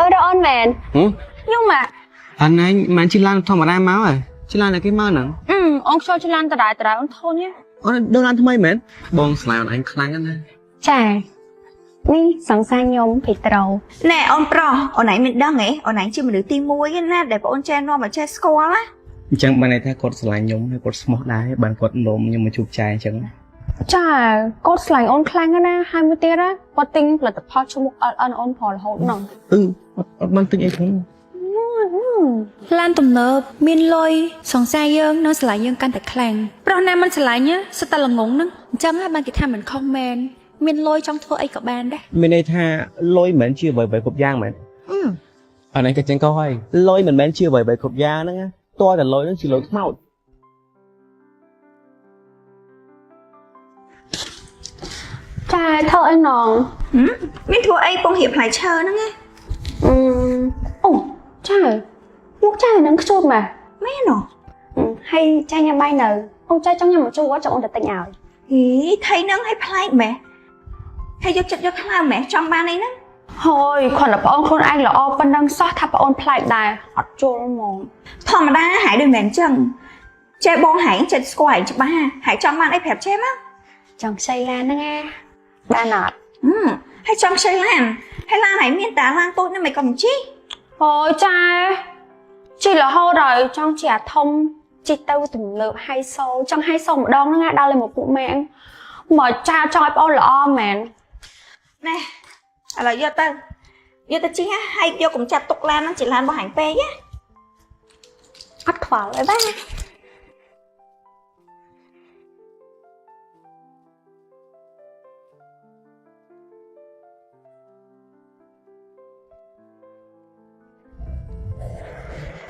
បងរកអូនមែន? ហឹម ខ្ញុំអា អានឯងមិនជិះឡានធម្មតាមកហ៎ជិះឡានតែគេមកហ្នឹង អឺអូនខ្ជិលជិះឡានដដែលដដែលអូនធុញហ៎ អូនដូរឡានថ្មីមែនបងស្លាយអូនឯងខ្លាំងណាស់ណា ចានេះសង្សារខ្ញុំភីត្រូ ណែអូនប្រុសអូនឯងមិនដឹងហ៎អូនឯងជាមនុស្សទី1ណាដែលបងអូនចេះនាំមកចេះស្គាល់ណា អញ្ចឹងបានន័យថាគាត់ស្រឡាញ់ខ្ញុំហើយគាត់ស្មោះដែរបានគាត់នោមខ្ញុំមកជួបចែអញ្ចឹង ចាគាត់ស្លាញ់អូនខ្លាំងណាស់ណាហើយមួយទៀតណាគាត់ទិញផលិតផលឈ្មោះ LN អូនផលរហូតហ្នឹង អឺអត់បានទិញអីផង ឡានទំនើបមានលុយសង្សារយើងនឹងស្រឡាញ់យើងកាន់តែខ្លាំងប្រុសណាមិនស្រឡាញ់ណាសិតតែល្ងងហ្នឹងអញ្ចឹងហើយបានគេថាមិនខុសមែនមានលុយចង់ធ្វើអីក៏បានដែរ មានន័យថាលុយមិនមែនជាអ្វីៗគ្រប់យ៉ាងមែនអានេះក៏ចឹងក៏ហើយលុយមិនមែនជាអ្វីៗគ្រប់យ៉ាងហ្នឹងណាតើតែលុយហ្នឹងជាលុយខ្មោច ចាធ្វើអីណង មានធ្វើអីពងរៀបផ្លែឈើហ្នឹងណា អឺអូចាមុខចានឹងខ្ជូតម៉ែ មែនហ៎ ហើយចាញ៉ាំបាយនៅអូចាចង់ញ៉ាំមកជូរចង់អូនទៅទិញឲ្យ ហីថៃហ្នឹងឲ្យប្លែកម៉េះហើយយកចិត្តយកខ្លាំងម៉េះចង់បានអីហ្នឹង ហើយគ្រាន់តែប្អូនខ្លួនឯងល្អប៉ុណ្ណឹងសោះថាប្អូនប្លែកដែរអត់ជល់ហ្មង ធម្មតាហែដូចមិនមែនចឹងចេះបងហែងចិត្តស្គាល់ហែងច្បាស់ហែងចង់បានអីប្រាប់ចេះមក ចង់ខ្ចីឡានហ្នឹងណាបានអត់ ហឹមហើយចង់ខ្ចីឡានហើយឡានហែងមានតាឡានតូចហ្នឹងមិនក៏មិនជិះ អូយចាជិះរហូតដល់ចង់ជាអាធំជិះទៅទំនើបហៃសូចង់ហៃសូម្ដងហ្នឹងណាដល់លេមកពួកម៉ាក់មកចាចង់ឲ្យប្អូនល្អមែន ណែឥឡូវយកទៅយកទៅជិះហើយយកកុំចាត់ទុកឡានហ្នឹងជាឡានរបស់ហែងពេកណា អត់ខ្វល់អីបាទ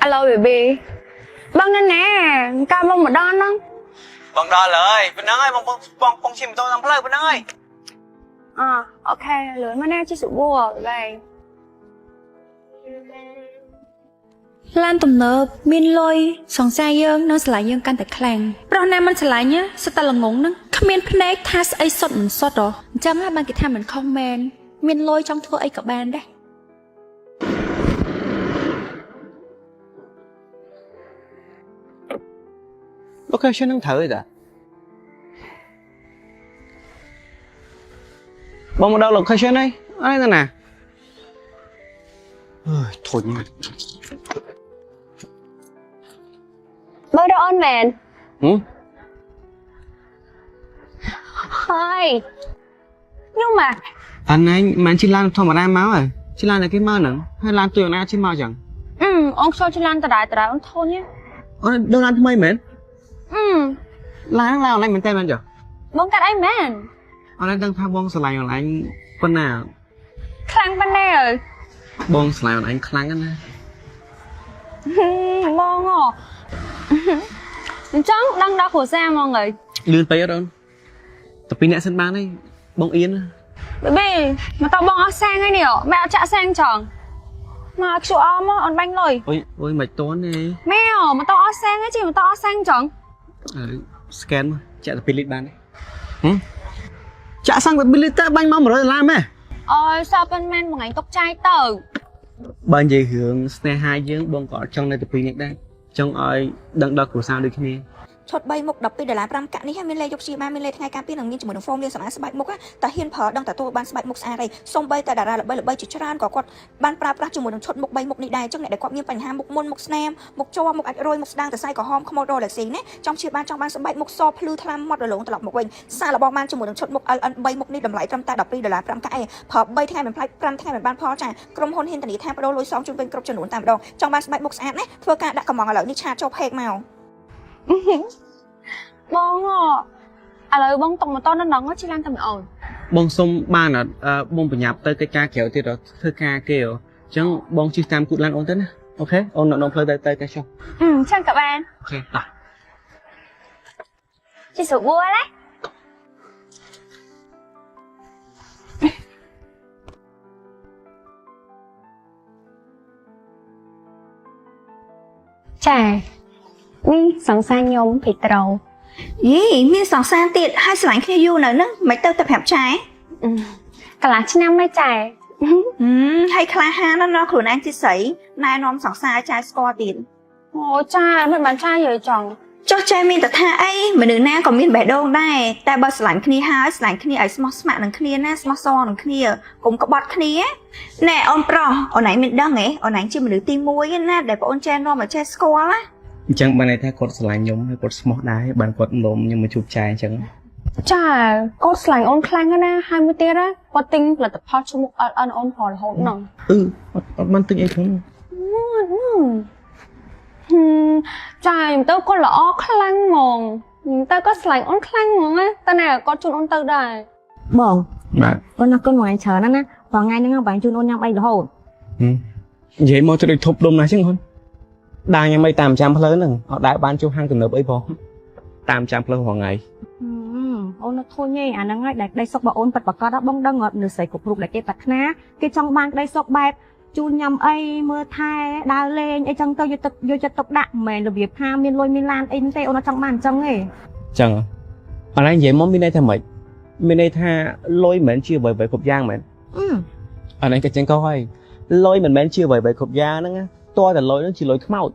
អាឡូ baby បងនៅណាកាលបងមកដល់ហ្នឹង បងដល់ហើយប៉ុណ្ណឹងហើយបងបងបងជិះម៉ូតូតាមផ្លូវប៉ុណ្ណឹងហើយ អអូខេលឿនមកណាជិះស្រួលបាយ ឡានទំនើបមានលុយសង្សារយើងនឹងស្រឡាញ់យើងកាន់តែខ្លាំងប្រុសណាមិនស្រឡាញ់ណាសិតតែល្ងងហ្នឹងគ្មានភ្នែកថាស្អីសុតមិនសុតហ៎អញ្ចឹងហើយបានគេថាមិនខុសមែនមានលុយចង់ធ្វើអីក៏បានដែរ location ហ្នឹងត្រូវទេតាបងមកដល់ location ហើយអត់ទេណាអើយធុញណាស់ បងរកអូនមែន? ហឹម ហើយខ្ញុំអា អានឯងមិនជិះឡានធម្មតាមកហ៎ជិះឡានតែគេមកហ្នឹងហើយឡានទួយណាជិះមកចឹង អឺអូនខ្ជិលជិះឡានដដែលដដែលអូនធុញហ៎ អូនដូរឡានថ្មីមែន? អឺ ឡានហ្នឹងឡានអនឡាញមែនតើមែនចុះ បងកាត់អីមែន? អូនឯងដឹងថាបងស្រឡាញ់អនឡាញប៉ុណ្ណា ខ្លាំងប៉ុណ្ណាអើយ បងស្រឡាញ់អូនឯងខ្លាំងណាស់ណា បងហ៎អញ្ចឹងដឹងដល់គ្រួសារហ្មងហើយ លឿនពេកអត់អូនតែពីរអ្នកសិនបានហើយបងអៀនណា baby មកតបងអស់សាំងហើយនេះម៉ែអត់ចាក់សាំងចង់មក QR មកអូនបាញ់លុយ អូយអូយមិនតន់ទេ ម៉ែមកតអស់សាំងហើយជិះមកតអស់សាំងចង់ ឥឡូវ scan មកចាក់តែ2លីត្របានទេហឹមចាក់សាំងតែ2លីត្រទៅបាញ់មក100ដុល្លារម៉េះ អើយសើប៉ុន្មានមួយថ្ងៃទុកចាយទៅ បើនិយាយរឿងស្នេហាយើងបងក៏អត់ចង់នៅតែពីរនាក់ដែរចង់ឲ្យដឹងដល់គ្រួសារដូចគ្នា ឈុត3មុខ12ដុល្លារ5កាក់នេះហើយមានលេខយកព្យាបាលមានលេខថ្ងៃការពារនិងមានជាមួយនឹងហ្វូមលាងសម្អាតស្បែកមុខតែហ៊ានប្រើដឹងតែទទួលបានស្បែកមុខស្អាតហើយសូម្បីតែតារាល្បីៗជាច្រើនក៏គាត់បានប្រើប្រាស់ជាមួយនឹងឈុតមុខ3មុខនេះដែរអញ្ចឹងអ្នកដែលគាត់មានបញ្ហាមុខមុនមុខស្នាមមុខជាប់មុខអាចរយមុខស្ដាងសរសៃក្រហមខ្មោចរ៉ូឡេស៊ីណាចង់ព្យាបាលចង់បានស្បែកមុខសភ្លឺថ្លាម៉ត់រលោងត្រឡប់មកវិញសាកល្បងបានជាមួយនឹងឈុតមុខ LN 3មុខនេះតម្លៃត្រឹមតែ12ដុល្លារ5កាក់ឯងប្រើ3ថ្ងៃមិនផ្លាច់5ថ្ងៃមិនបានផលចាក្រុមហ៊ុនហ៊ានធានាថាបដូរលុយសងជូនវិញគ្រប់ចំនួនតែម្ដងចង់បានស្បែកមុខស្អាតណាធ្វើការដាក់កំងឥឡូវនេះឆាតចូលផេកមក បងហ៎ឥឡូវបងຕົកម៉ូតូនៅហ្នឹងជិះឡានទៅមិនអូន បងសុំបានអត់អឺបងប្រញាប់ទៅកិច្ចការក្រៅទៀតអត់ធ្វើការគេអញ្ចឹងបងជិះតាមគូតឡានអូនទៅណា OK អូននៅក្នុងផ្លូវទៅទៅទៅចុះ អឺចឹងក៏បាន OK តោះ ជិះស្រួលណាចានេះសង្សារខ្ញុំភីត្រូ យីមានសង្សារទៀតហើយស្រឡាញ់គ្នាយូរនៅហ្នឹងមិនទៅតែប្រាប់ចែ កន្លះឆ្នាំហើយចែ ហឹមហើយក្លាហានណាស់ណោះខ្លួនឯងជាស្រីណែនាំសង្សារឲ្យចែស្គាល់ទៀត អូចាមិនបានចានិយាយចង់ ចុះចែមានតែថាអីមនុស្សណាក៏មានបេះដូងដែរតែបើស្រឡាញ់គ្នាហើយស្រឡាញ់គ្នាឲ្យស្មោះស្ម័គ្រនឹងគ្នាណាស្មោះសរនឹងគ្នាកុំក្បត់គ្នាណែអូនប្រុសអូនឯងមានដឹងហ៎អូនឯងជាមនុស្សទី1ណាដែលប្អូនចែនាំឲ្យចែស្គាល់ណា អញ្ចឹងបានន័យថាគាត់ស្រឡាញ់ខ្ញុំហើយគាត់ស្មោះដែរបានគាត់នាំខ្ញុំមកជួបចែអញ្ចឹង ចាគាត់ស្រឡាញ់អូនខ្លាំងណាស់ណាហើយមួយទៀតណាគាត់ទិញផលិតផលឈ្មោះ LN អូនផលរហូតហ្នឹង អឺអត់អត់បានទិញអីផង ហឹមចាខ្ញុំទៅគាត់ល្អខ្លាំងហ្មងខ្ញុំទៅគាត់ស្រឡាញ់អូនខ្លាំងហ្មងណាតែណាគាត់ជូនអូនទៅដែរ បង បាទ អូនអរគុណបងឯងច្រើនណាស់ណាបងថ្ងៃហ្នឹងបងជូនអូនញ៉ាំអីរហូត និយាយមកទៅដូចធប់ដុំណាស់ចឹងហ៊ុនដើរញ៉ាំអីតាមចាំផ្លូវហ្នឹងអត់ដែលបានជួបហាងទំនើបអីផងតាមចាំផ្លូវរាល់ថ្ងៃ អូននឹកធុញឯងអាហ្នឹងហើយដែលក្តីសុខរបស់អូនពិតប្រាកដណាបងដឹងអត់មនុស្សស្រីគ្រប់រូបដែលគេប្រាថ្នាគេចង់បានក្តីសុខបែបជូនញ៉ាំអីមើលថែដើរលេងអីចឹងទៅយកទឹកយកចិត្តទុកដាក់មិនមែនរបៀបថាមានលុយមានឡានអីហ្នឹងទេអូនអត់ចង់បានអញ្ចឹងទេ ចឹងអនឡាញនិយាយមកមានន័យថាម៉េចមានន័យថាលុយមិនមែនជាអ្វីៗគ្រប់យ៉ាងមែន អឺ អនឡាញក៏ចឹងក៏ហើយលុយមិនមែនជាអ្វីៗគ្រប់យ៉ាងហ្នឹងណាតើតែលុយហ្នឹងជាលុយខ្មោច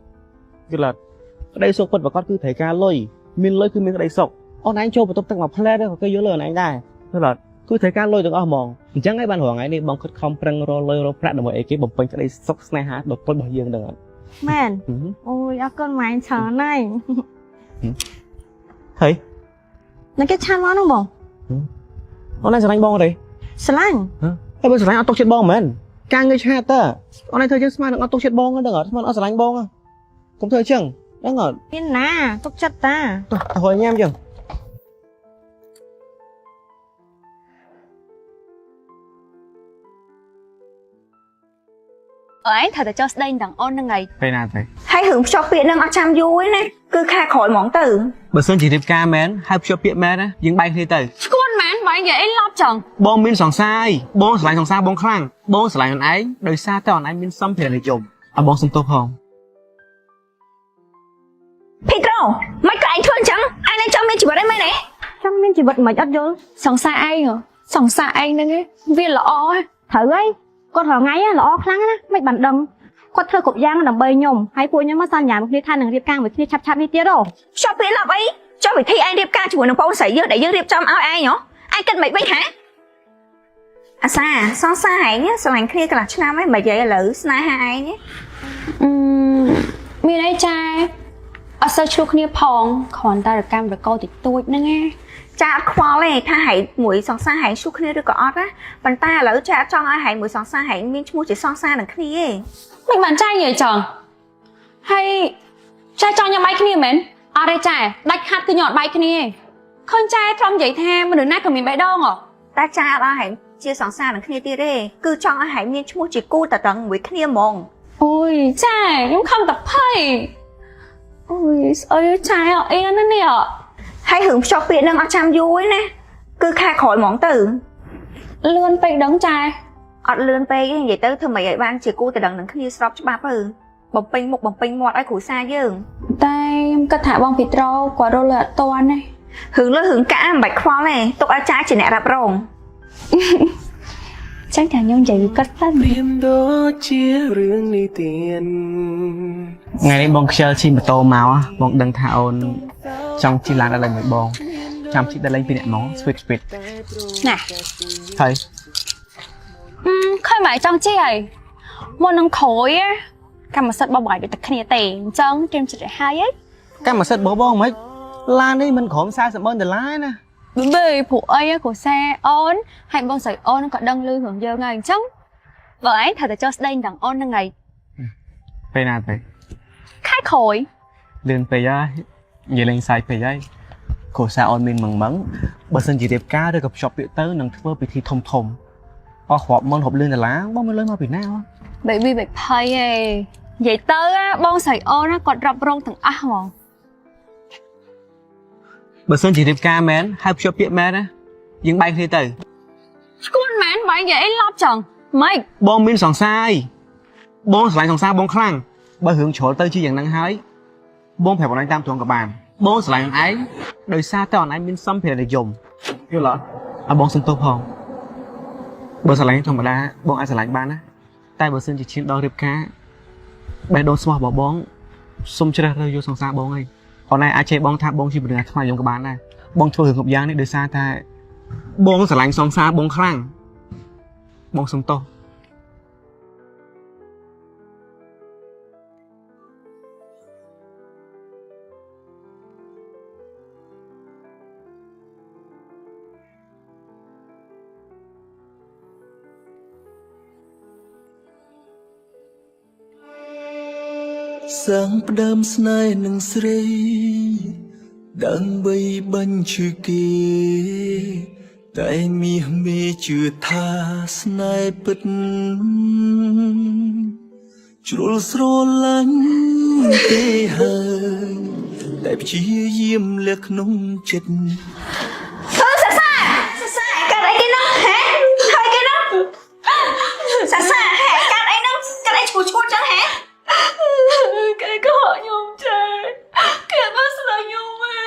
គឺឡាក្តីសុខពិតប្រាកដគឺត្រូវការលុយមានលុយគឺមានក្តីសុខអនឡាញចូលបន្ទប់ទឹកមួយផ្លែទៅក៏គេយល់លើអនឡាញដែរគឺឡាគឺត្រូវការលុយទាំងអស់ហ្មងអញ្ចឹងឯងបានរងថ្ងៃនេះបងខិតខំប្រឹងរកលុយរកប្រាក់ដើម្បីឲ្យគេបំពេញក្តីសុខស្នេហាដ៏តូចរបស់យើងហ្នឹងអត់ មែនអូយអរគុណបងឯងច្រើនណាស់ ហើយ នឹងគេឆានមកហ្នឹងបង អូនឯងស្រឡាញ់បងទេ ស្រឡាញ់ ហើយបើស្រឡាញ់អត់ទុកចិត្តបងមែនការងារឆាតតើអូនឯងធ្វើចឹងស្មើនឹងអត់ទុកចិត្តបងហ្នឹងអត់ស្មើនឹងអត់ស្រឡាញ់បងកុំធ្វើចឹងដឹងអត់ មានណាទុកចិត្តតា តោះទៅហុយញ៉ាំចឹង អើឯងត្រូវតែចុះស្ដីដល់អូនហ្នឹងហើយ ពេលណាទៅ ហើយរឿងភ្ជាប់ពាក្យនឹងអត់ចាំយូរទេណាគឺខែក្រោយហ្មងទៅ បើសិនជារៀបការមែនហើយភ្ជាប់ពាក្យមែនណាយើងបែកគ្នាទៅ ឈួនមែនបងនិយាយអីឡប់ចឹង បងមានសង្សារបងស្រឡាញ់សង្សារបងខ្លាំងបងស្រឡាញ់អូនឯងដោយសារតែអូនឯងមានសម្ភារៈនិយមឲ្យបងសុំទោសផង ភីត្រូមិនក៏ឯងធ្វើអញ្ចឹងឯងនៅចង់មានជីវិតអីមែនទេ ចង់មានជីវិតមិនអត់យល់ សង្សារឯងហ៎សង្សារឯងហ្នឹងឯងវាល្អហ៎ ត្រូវហើយគាត់រាល់ថ្ងៃល្អខ្លាំងណាស់មិនបានដឹងគាត់ធ្វើគ្រប់យ៉ាងដើម្បីខ្ញុំហើយពួកខ្ញុំមកសន្យាមួយគ្នាថានឹងរៀបការមួយគ្នាឆាប់ៗនេះទៀតហ៎ ភ្ជាប់ពាក្យឡប់អីចុះវិធីឯងរៀបការជាមួយនឹងប្អូនស្រីយើងដែលយើងរៀបចំឲ្យឯងហ៎ឯងគិតមិនវិញហ៎អាសាសង្សារឯងស្រឡាញ់គ្នាកន្លះឆ្នាំហើយមិននិយាយឥឡូវស្នេហាឯង អឺមានអីចាអត់សូវឆ្លោះគ្នាផងគ្រាន់តែរកម្មរកោតិចតួចហ្នឹងណា ចាអត់ខ្វល់ទេថាហែងមួយសង្សារហែងឈូសគ្នាឬក៏អត់ណាប៉ុន្តែឥឡូវចាអត់ចង់ឲ្យហែងមួយសង្សារហែងមានឈ្មោះជាសង្សារនឹងគ្នាទេ មិនបានចានិយាយចឹងហើយចាចង់ញ៉ាំបាយគ្នាមែនអត់ទេចាដាច់ខាត់គឺញ៉ាំអត់បាយគ្នាទេឃើញចាធ្លាប់និយាយថាមនុស្សណាក៏មានបេះដូងហ៎ តែចាអត់ឲ្យហែងជាសង្សារនឹងគ្នាទៀតទេគឺចង់ឲ្យហែងមានឈ្មោះជាគូតតឹងមួយគ្នាហ្មង អូយចាខ្ញុំខំតែភ័យអូយស្អុយចាអត់អៀនណាស់នេះ ហើយរឿងភ្ជាប់ពាក្យនឹងអត់ចាំយូរទេណាគឺខែក្រោយហ្មងទៅ លឿនពេកដឹងចា អត់លឿនពេកទេនិយាយទៅធ្វើម៉េចឲ្យបានជាគូតតឹងនឹងគ្នាស្របច្បាប់ទៅបំពេញមុខបំពេញមាត់ឲ្យគ្រួសារយើង តែខ្ញុំគិតថាបងភីត្រូគាត់រលត់អត់តាន់ទេ រឿងលើរឿងកាក់មិនបាច់ខ្វល់ទេទុកឲ្យចាជាអ្នករ៉ាប់រង ចឹងតែខ្ញុំនិយាយវាគាត់សិន មានដូចជារឿងនិទាន ថ្ងៃនេះបងខ្ជិលជិះម៉ូតូមកបងដឹងថាអូនចង់ជិះឡានដល់លេងមួយបងចាំជិះដល់លេងពីរអ្នកហ្មង sweet sweet ណែ ហើយ អឺឃើញមកចង់ជិះហើយមុននឹងក្រោយណាកម្មសិទ្ធិរបស់បងឯងដូចតែគ្នាទេអញ្ចឹងត្រៀមចិត្តឲ្យហើយហី កម្មសិទ្ធិរបស់បងមិនឡាននេះមិនក្រោម40ម៉ឺនដុល្លារណា បេព្រោះអីគ្រូសាអូនហើយបងស្រីអូនក៏ដឹងឮរឿងយើងហើយអញ្ចឹងបងឯងត្រូវតែចុះស្ដីដល់អូនហ្នឹងហើយ ពេលណាទៅ ខែក្រោយ លឿនពេកហើយនិយាយលេងសើចពេកហើយគ្រួសារអូនមានមឹងមឹងបើសិនជារៀបការឬក៏ភ្ជាប់ពាក្យទៅនឹងធ្វើពិធីធំធំអស់រាប់ម៉ឺនរាប់លានដុល្លារបងមានលុយមកពីណាហ៎ baby បែបភ័យឯងនិយាយទៅណាបងស្រីអូនណាគាត់រ៉ាប់រងទាំងអស់ហ្មង បើសិនជារៀបការមែនហើយភ្ជាប់ពាក្យមែនណាយើងបែកគ្នាទៅ ឈួនមែនបងនិយាយអីឡប់ចឹងម៉េច បងមានសង្សារបងស្រឡាញ់សង្សារបងខ្លាំងបើរឿងជ្រុលទៅជាយ៉ាងហ្នឹងហើយបងប្រាប់អូនឯងតាមត្រង់ក៏បានបងស្រឡាញ់អូនឯងដោយសារតែអូនឯងមានសម្ភារៈនិយមយល់អត់ឲ្យបងសុំទោសផង បើស្រឡាញ់ធម្មតាបងអាចស្រឡាញ់បានណាតែបើសិនជាឈានដល់រៀបការបេះដូងស្មោះរបស់បងសុំជ្រើសរើសយកសង្សារបងឯងអូនឯងអាចជេរបងថាបងជាមនុស្សអាត្មាខ្ញុំក៏បានដែរបងធ្វើរឿងគ្រប់យ៉ាងនេះដោយសារតែបងស្រឡាញ់សង្សារបងខ្លាំងបងសុំទោស សាងផ្ដើមស្នេហ៍នឹងស្រី ដើម្បីបាញ់ឈឺគេ តែមាសមេជឿថាស្នេហ៍ពិតជ្រុលស្រឡាញ់គេហើយតែព្យាយាមលះក្នុងចិត្ត អឺសាសាសាសាកាត់អីគេនោះហេហើយគេនោះសាសាហេកាត់អីនោះកាត់អីឈួតឈួតចឹងហេ គេក៏ខ្ញុំចេះគេមកស្លាញ់ខ្ញុំហ៎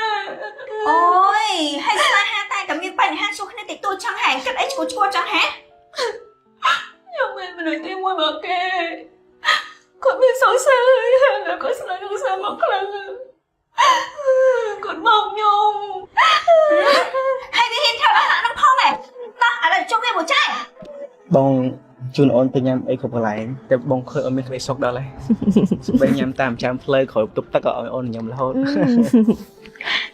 អូយហើយស្នេហាតែតែមានបញ្ហាជួសគ្នាតិចតួចចឹងហេកាត់អីឈួតឈួតចឹងហេ ខ្ញុំមិនមនុស្សទីមួយមកគេគាត់មានសង្សារហើយแล้วក៏ស្លាញ់សង្សារមកខ្លាំងគាត់មកខ្ញុំ ហើយវាហ៊ានធ្វើអស់ហ្នឹងផងហេតោះឥឡូវជុំវាមួយចែ បងជូនអូនទៅញ៉ាំអីគ្រប់កន្លែងតែបងឃើញអូនមានក្តីសុខដល់ហើយ ស្បែកញ៉ាំតាមចាំផ្លូវក្រោយបន្ទប់ទឹកក៏ឲ្យអូនញ៉ាំរហូត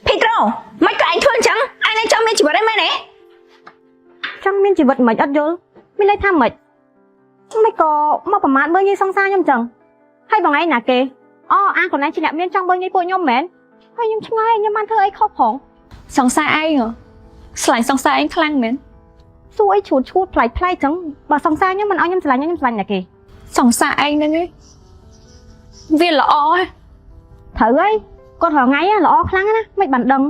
ភីត្រូមិនក៏ឯងធ្វើអញ្ចឹងឯងនៅចង់មានជីវិតអីមែនទេ ចង់មានជីវិតមិនអត់យល់មានន័យថាម៉េចមិនក៏មកប្រមាថមើលងាយសង្សារខ្ញុំចឹងហើយបងឯងណាគេអូអាខ្លួនឯងជាអ្នកមានចង់មើលងាយពួកខ្ញុំមែនហើយខ្ញុំឆ្ងល់ខ្ញុំបានធ្វើអីខុសផង សង្សារឯងហ៎ស្លាញ់សង្សារឯងខ្លាំងមែន សួរអីឈួតឈួតប្លែកប្លែកចឹងបើសង្សារខ្ញុំមិនឲ្យខ្ញុំស្រឡាញ់ខ្ញុំស្រឡាញ់ណាគេ សង្សារឯងហ្នឹងឯងវាល្អហ៎ ត្រូវហើយគាត់រាល់ថ្ងៃល្អខ្លាំងណាស់មិនបានដឹង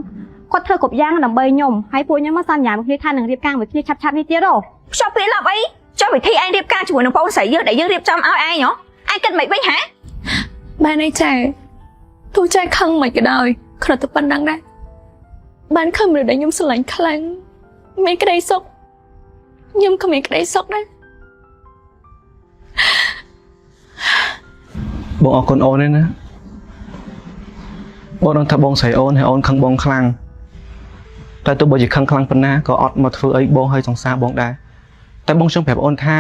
គាត់ធ្វើគ្រប់យ៉ាងដើម្បីខ្ញុំហើយពួកខ្ញុំមកសន្យាមួយគ្នាថានឹងរៀបការមួយគ្នាឆាប់ៗនេះទៀតហ៎ ខ្ចប់ពេលឡប់អីចុះវិធីឯងរៀបការជាមួយនឹងបងស្រីយើងដែលយើងរៀបចំឲ្យឯងហ៎ឯងគិតមិនវិញហ៎ បានអីចែទោះចែខឹងមិនក៏ដោយគ្រាន់តែប៉ុណ្ណឹងដែរបានខឹងមនុស្សដែលខ្ញុំស្រឡាញ់ខ្លាំងមានក្តីសុខខ្ញុំក៏មានក្តីសុខដែរ បងអរគុណអូនឯណាបងដឹងថាបងស្រីអូនហើយអូនខឹងបងខ្លាំងតែទោះបីជាខឹងខ្លាំងប៉ុណ្ណាក៏អត់មកធ្វើអីបងហើយសង្សារបងដែរតែបងចង់ប្រាប់អូនថា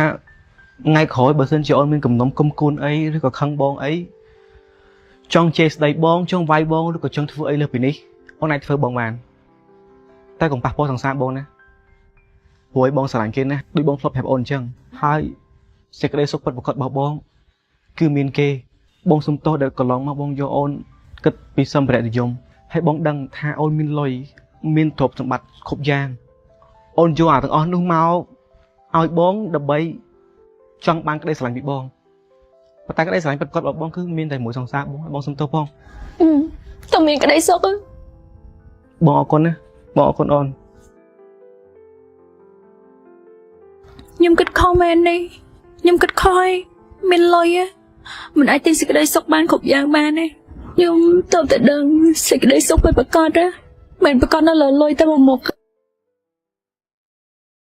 ថ្ងៃក្រោយបើសិនជាអូនមានគំនុំគុំគួនអីឬក៏ខឹងបងអីចង់ជេរស្ដីបងចង់វាយបងឬក៏ចង់ធ្វើអីលើសពីនេះអូនអាចធ្វើបងបានតែកុំប៉ះពាល់សង្សារបងណាព្រោះឯងបងស្រឡាញ់គេណាស់ដូចបងធ្លាប់ប្រាប់អូនអញ្ចឹងហើយសេចក្តីសុខពិតប្រាកដរបស់បង គឺមានគេ បងសុំទោសដែលកន្លងមកបងយកអូនគិតពីសម្ភារៈនិយមហើយបងដឹងថាអូនមានលុយមានទ្រព្យសម្បត្តិគ្រប់យ៉ាងអូនយកអាទាំងអស់នោះមកឲ្យបងដើម្បីចង់បានក្តីស្រឡាញ់ពីបងប៉ុន្តែក្តីស្រឡាញ់ពិតប្រាកដរបស់បងគឺមានតែមួយសង្សារបងហើយបងសុំទោសផង អឺតើមានក្តីសុខហ៎ បងអរគុណណាបងអរគុណអូន ខ្ញុំគិតខុសមែននេះខ្ញុំគិតខុសហើយមានលុយហ៎មិនអាចទិញសេចក្តីសុខបានគ្រប់យ៉ាងបានទេខ្ញុំតើតែដឹងសេចក្តីសុខពិតប្រាកដហ៎មិនប្រាកដនៅលើលុយតែមួយមុខទេ